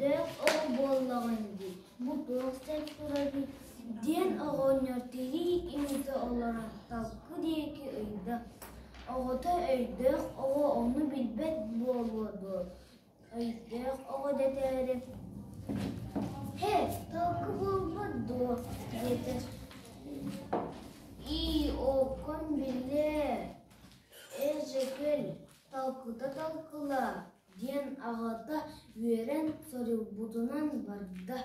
Өйдөөх оҕо буоллаҕыҥ дии, бу туох сөп турарый диэн оҕонньор тирии имитэ олорон талкы диэки ыйда. Оҕото өйдөөх оҕо ону билбэт буолуо дуо, өйдөөх оҕо дэтээри «Һэ, талкы буолбат дуо?» диэтэ. «Ии, оокком биллээ, ээ дьэ кэл, талкыта талкылаа» диэн аҕата үөрэн соруйбутунан барда.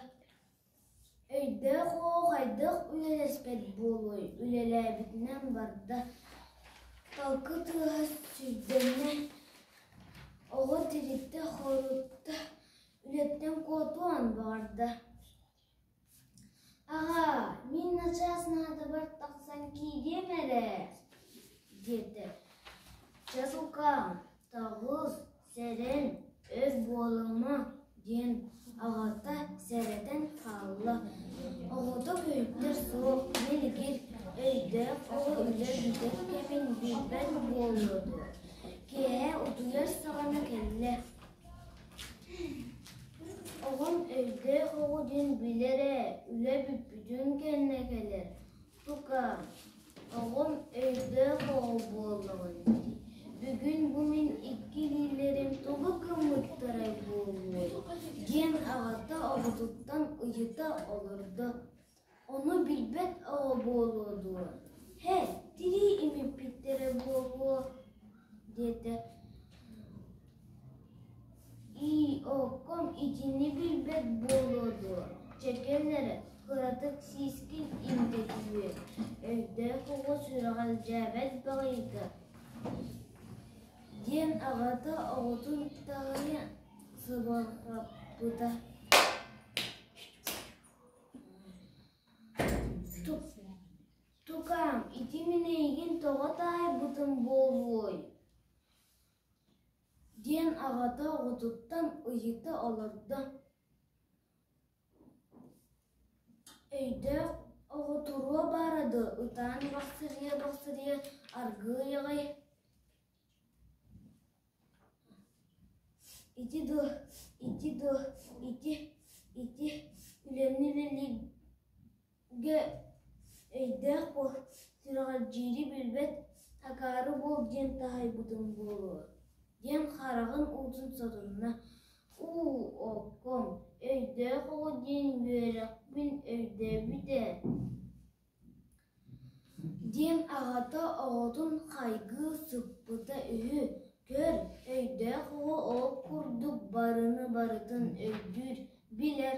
Өйдөөх оҕо хайдах үлэлэспэт буолуой, үлэлээбитинэн барда. Талкы тыаһа сүрдэннэ, оҕо тириттэ-хорутта, үлэттэн куотуон баҕарда. Аҕаа, мин начаас наадабар тахсан киириэм эрэ, диэтэ. Чэ, тукаам, таҕыс, сэрэн, өр буолума, диэн аҕата сэрэтэн хаалла. Оҕото көһүттэр суох, мэлигир, өйдөөх оҕо үлэ бүтэр кэмин билбэт буолуо дуо? Киэһэ утуйар саҕана кэллэ. Оҕом өйдөөх оҕо диэн билэр ээ, үлэ бүппүтүн кэннэ кэлэр. Тука, оҕом өйдөөх оҕо буоллаҕын дии. Бүгүн бу мин икки илиилэрим тугу гыммыттарай буолуой диэн аҕата оҕотуттан ыйыта олордо. Ону билбэт оҕо буолуо дуо, һэ, тирии имиппиттэрэ буолуо диэтэ. Ии, оокком итини билбэт буолуо дуо, чэкэн эрэ, кыратык сиискин имитэ түһүө, өйдөөх оҕо сүрэҕэлдьээбэт баҕайыта диэн аҕата оҕотун таһыйа сыбарҕаппыта. Тукаам, ити мин эйигин тоҕо таайбытым буолуой диэн аҕата оҕотуттан ыйыта олордо. Өйдөөх оҕо туруо баара дуо, ытаан бахсырыйа-бахсырыйа аргыый аҕай Ити дуо, ити дуо, ити, ити үлэни үлэлииргэ өйдөөх буол, сүрэҕэлдьиири билбэт акаары буол диэн таһайбытым буолуо диэн хараҕын уутун сотунна. Уу, оокком, өйдөөх оҕо диэн үөрэхпин өйдөөбүт ээ диэн аҕата оҕотун хайгыы сыппыта үһү. Көр, өйдөөх оҕо ол курдук барыны барытын өйдүүр, билэр.